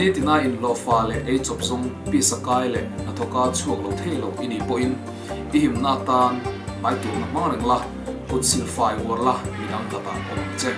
Nitina inhlawhfa leh eichawp zawng pisa kai leh hnathawka chhuak lo thei lo i nih pawhin i himna atan hmai turna hmang reng la, kut silfai uar la midang hlatah awm ang che.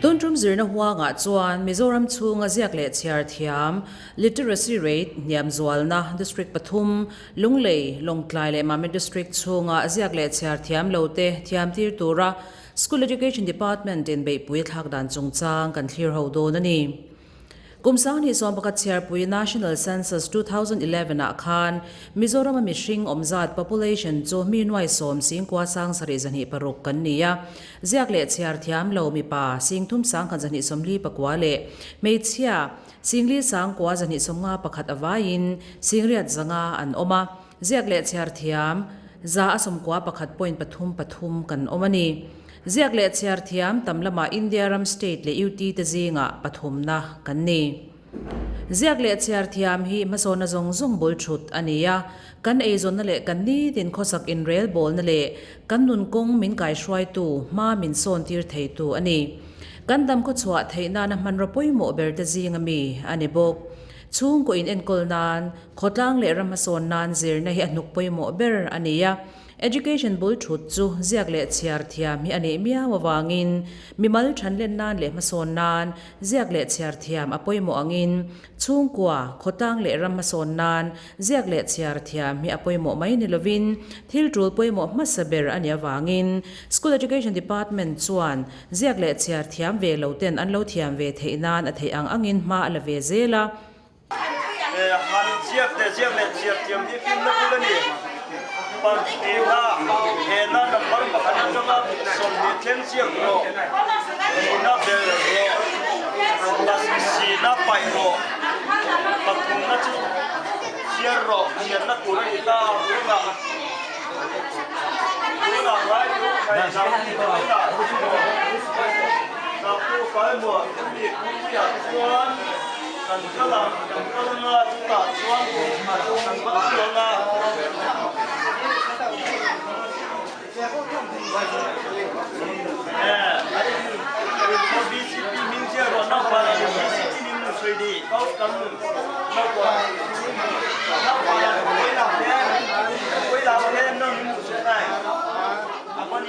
Tun tum zirna huangah chuan Mizoram chhunga ziak leh chhiar thiam, literacy rate, hniam zualna district pathum, Lunglei, Lawngtlai leh Mamit district chhunga ziak leh chhiar thiam lote thiam tir tura School Education Department in beihpui a thlak dan chungchang kan thlir ho dawn a ni. Kum 2011 chhiarpui National Census 2011 ah khan Mizoram a mihring awm zat population chu mi nuai sawm singkua sang sarih zahnih paruk kan ni a. Ziak leh chhiar thiam lo mipa singthum sangkhat zahnih sawmli pakua leh hmeichhia singli sangkua zahnih sawmnga pakhat avaiin singriat zanga an awm a. Ziak leh chhiar thiam za a sawmkua pakhat point pathum pathum kan awm a ni. Ziak leh chhiar thiam tam lamah India ram state leh UT te zingah pathumna kan ni. Ziak leh chhiar thiam hi hmasawnna zawng zawng bul thut a ni a, kan eizawnna leh kan nitin khawsak inrelbawlna leh kan nun kawng min kaihruaitu hma min sawn tir theitu a ni. Kan dam khawchhuah theih nana hmanraw pawimawh ber te zinga mi a ni bawk. Chhungkaw in enkawl nan, khawtlang leh ram hmasawn nan zirna hi a hnuk pawimawh ber a ni a. Education bul thut chu ziak leh chhiar thiam hi a nih miau avangin mimal thanlen nan leh hmasawn nan ziak leh chhiar thiam a pawimawh angin chhungkua, khawtlang leh ram hmasawn nan ziak leh chhiar thiam hi a pawimawh mai ni lovin thil tul pawimawh hmasa ber a nih avangin School Education Department chuan ziak leh chhiar thiam ve lo ten an lo thiam ve theih nan a theih ang angin hma a la ve zel a. Han ziak leh ziak leh chhiar thiam hi fimna bul a ni. Pantina hena number pakhat atanga 20 thleng ziak rawh, nihna bel rawh, sina paih rawh, pathumna chu chhiar rawh, chhiarna tur a ni ta tunah tunah ngai chu khai tunah Saktu Kalmuah chumi kawngpuiah chuan kan kal a, kan kal anga chutah chuan kan va chuang a. BCP hming chiah rawh naupang BCP ning nu sawi di kau kan naupang naupang kuai lam te nang nu sawi nai apan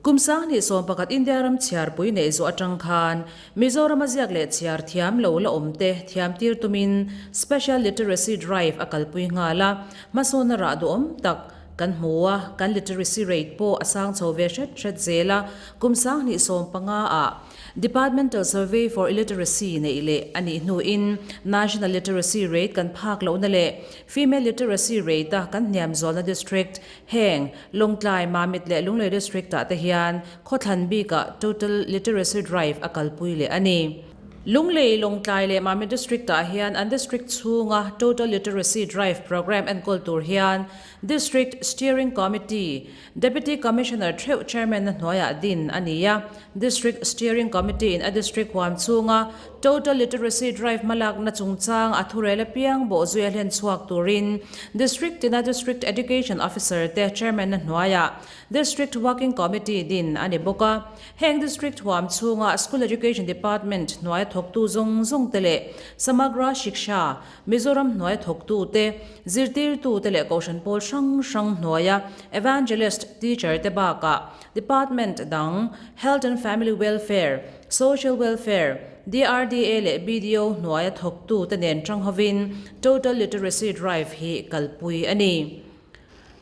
Kum 2011 India ram chhiarpui neih zawh atang khan Mizoram a ziak leh chhiar thiam lo la awm te thiam tir tumin Special Literacy Drive a kalpui nghal a, hmasawnna rah duhawm tak kan hmu a, kan literacy rate pawh a sang chho ve hret hret zel a, kum 2015 ah Departmental Survey for Illiteracy neih leh a nih hnuin National Literacy Rate kan phak lohna leh Female Literacy Rate a kan hniam zualna district heng Lawngtlai, Mamit leh Lunglei District ah te hian khawthlan bikah Total Literacy Drive a kalpui leh a ni. Lunglei, Lawngtlai leh Mamit District ah hian an district chhunga Total Literacy Drive programme enkawl tur hian District Steering Committee, Deputy Commissioner theuh Chairman-na hnuaiah din a ni a. District Steering Committee in a district huam chhunga Total Literacy Drive hmalakna chungchang a thurel apiang bawhzui a hlen chhuak turin District tina District Education Officer te Chairman-na hnuaiah District Working Committee din a ni bawk a. Heng District huam chhunga School Education Department hnuaia thawktu zawng zawng te leh Samagra Shiksha Mizoram hnuaia thawktute, zirtirtute leh Kohhran pawl hrang hrang hnuaia Evangelist teacher te bakah Department dang Health and Family Welfare, Social Welfare, DRDA leh BDO hnuaia thawktute nen tang hovin Total Literacy Drive hi kalpui a ni.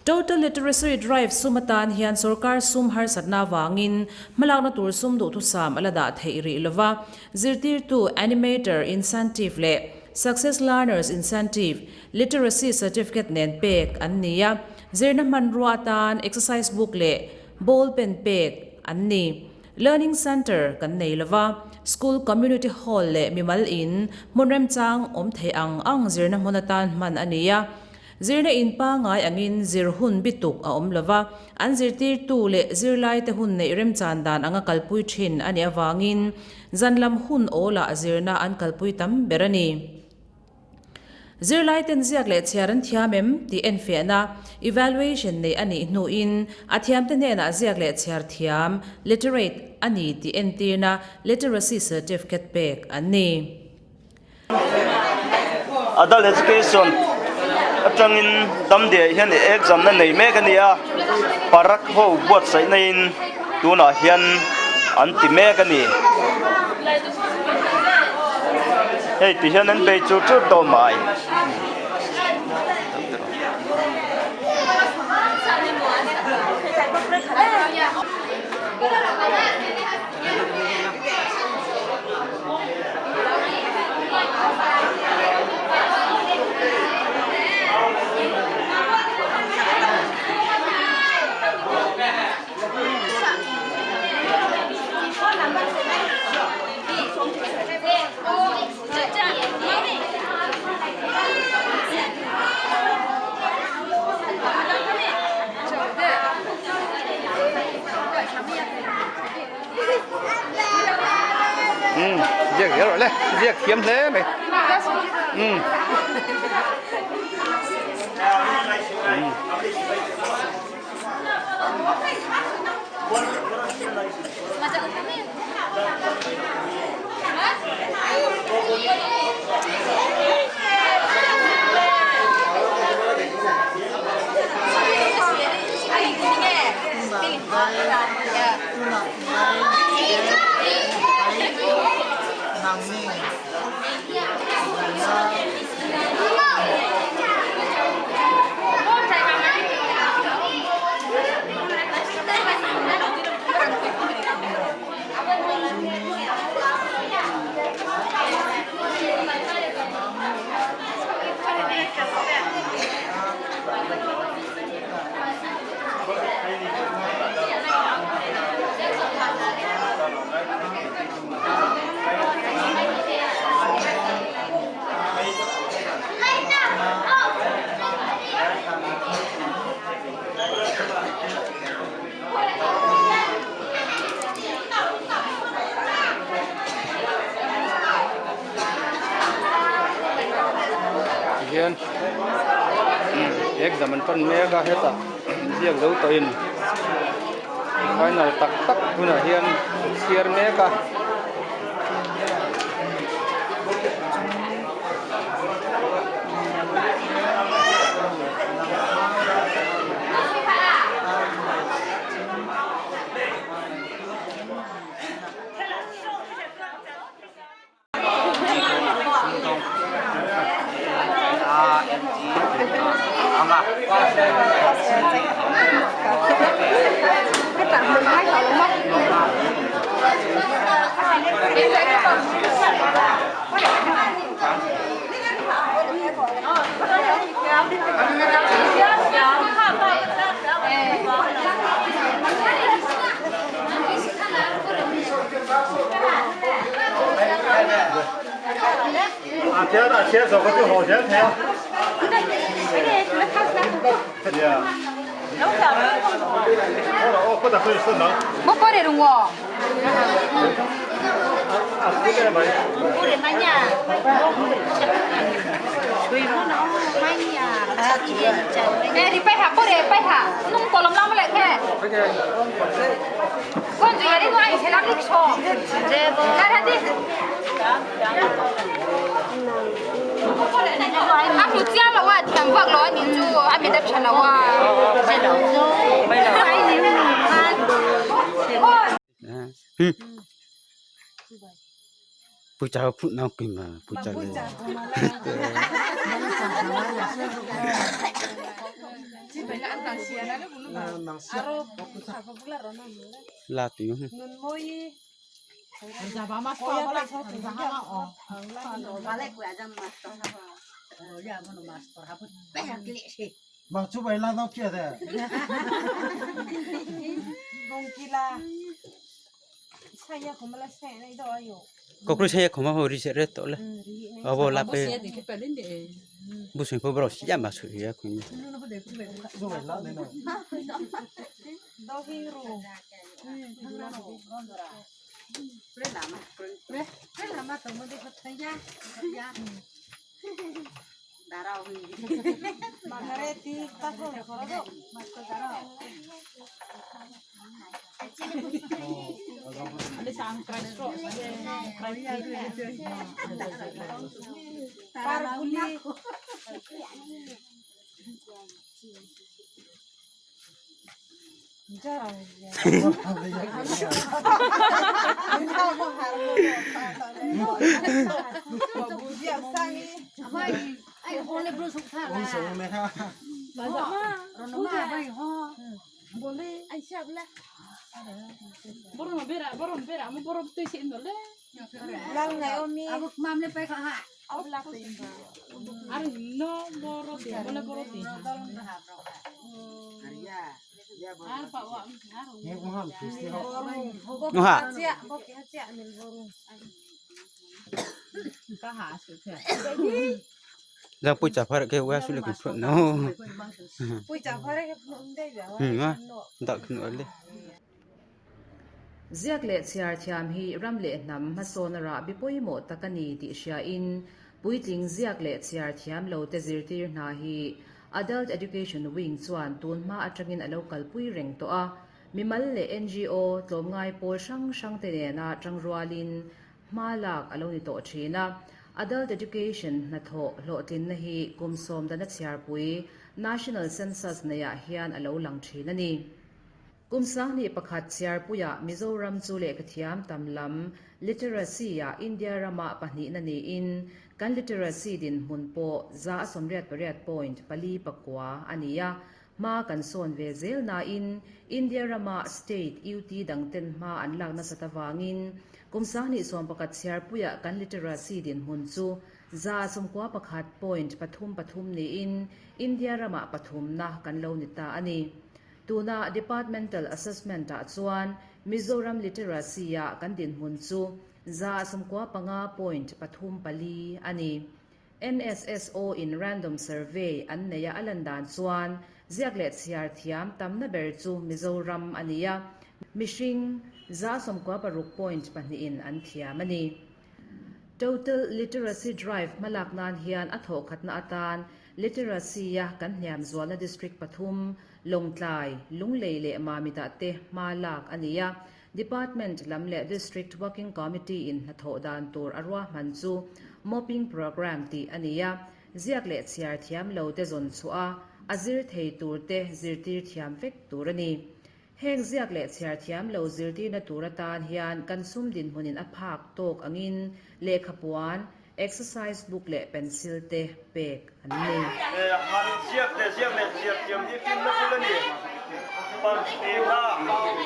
Total Literacy Drive sum atan hian sorkar sum harsatna avangin hmalakna tur sum duhthusam a la dah theih rih lova, zirtirtu Animator Incentive leh Success Learners Incentive, Literacy Certificate nen pek an ni a, zirna hmanrua atan exercise book leh ball pen pek an ni. Learning Centre kan nei lova, School Community Hall leh mimal in hmun remchang awm thei ang ang zirna hmun atan hman a ni a. Zirna in pangngai angin zir hun bituk a awm lova, an zirtirtu leh zirlaite hun neih remchan dan anga kalpui thin a nih avangin zan lam hun awlah zirna an kalpui tam ber a ni. Zirlaiten ziak leh chhiar an thiam em tih enfiahna, evaluation, neih a nih hnuin a thiamte hnenah ziak leh chhiar thiam, literate, a ni tih entirna, literacy certificate, pek an ni. Adult Education atangin Damdiah hian exam na nei mek a ni a, Parak ho buatsaih naiin tunah hian an ti mek a ni. Hei ti hian an bei chur chur tawh mai. Ziak zel rawh le ziak thiam hle mai umm. Tihian exam an pan mek a hetah ziak zo tawhin final tak tak hunah hian chhiar mek a. Ziak leh chhiar thiam hi ram leh hnam hmasawn a rahbi pawimawh tak a ni tih hriain puitling ziak leh chhiar thiam lo te zirtir hna hi Adult Education Wing chuan tun hma atangin a lo kalpui reng tawh a, mimal leh ngo tlawmngai pawl hrang hrang te nena tangrualin hma lak a lo ni tawh thin a. Adult Education hnathawh hlawhtlinna hi kum sawmdana chhiarpui National Census neiah hian a lo lang thin a ni. Kum 2001 chhiarpuiah Mizoram chu lehkhathiam tam lam literacy-ah India ramah pahnihna niin kan literacy dinhmun pawh 88 point pali pakua a ni a, hma kan sawn ve zel nain India rama state UT dangten hma an lak nasat avangin kum 2011 chhiarpuiah kan literacy dinhmun chu 91 point pathum pathum niin India ramah pathumna kan lo ni ta a ni. Tuna Departmental Assessment ah chuan Mizoram Literacy ah kan dinhmun chu 95 point pathum pali a ni. NSSO in random survey an neih a a lan dan chuan ziak leh chhiar thiam tamna ber chu Mizoram a ni a, mihring 96 point pahnihin an thiam a ni. Total Literacy Drive hmalak nan hian a thawhkhatna atan Literacy-a kan hniam zualna District pathum, Lawngtlai, Lunglei leh Mamit-ah te hma lak a ni a. Department lam leh District Working Committee-in hnathawh dan tur a ruahman chu Mopping Programme tih a ni a. Ziak leh chhiar thiam lo te zawn chhuah a, a zir thei tur te zirtir thiam vek tur a ni. Heng ziak leh chhiar thiam lo zirtirna tur atan hian kan sum dinhmunin a phak tawk angin lehkhapuan, exercise book leh pencil te pek an ni. Han ziak leh ziak leh chhiar thiam hi finna bul a ni. Panhna,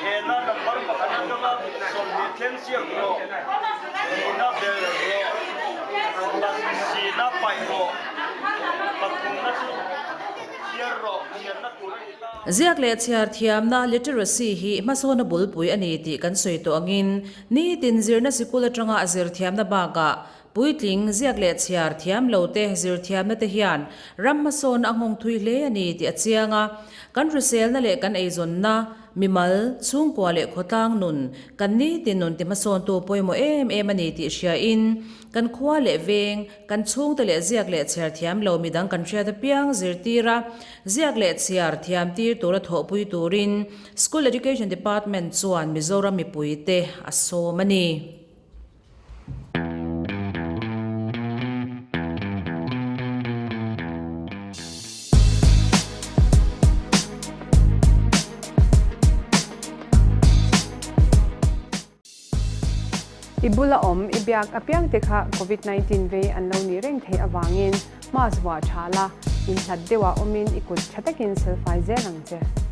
Hena number pakhat atanga 20 thleng ziak rawh, nihna bel rawh, pansina paih rawh, pathumna chu chhiar rawh, chhiarna tur a ni ta. Ziak leh chhiar thiamna, literacy, hi hmasawna bulpui a ni tih kan sawi tawh angin nitin zirna sikul atanga a zir thiamna bakah puitling ziak leh chhiar thiam lo te zir thiamna te hian ram hmasawn a nghawng thui hle a ni tih a chiang a. Kan hriselna leh kan eizawnna, mimal, chhungkua leh khawtlang nun, kan nitin nun ti hmasawntu pawimawh em em a ni tih hriain kan khua leh veng, Kan chhungte leh ziak leh chhiar thiam lo midang kan hriat apiang zirtir a, ziak leh chhiar thiam tir tura thawhpui turin School Education Department chuan Mizoram mipuite a sawm a ni. I bula awm i biak apiang te kha Covid 19 vei an lo nih reng theih avangin mask vuah tha la, inhlat deuhah awmin i kut tha takin silfai zel ang che.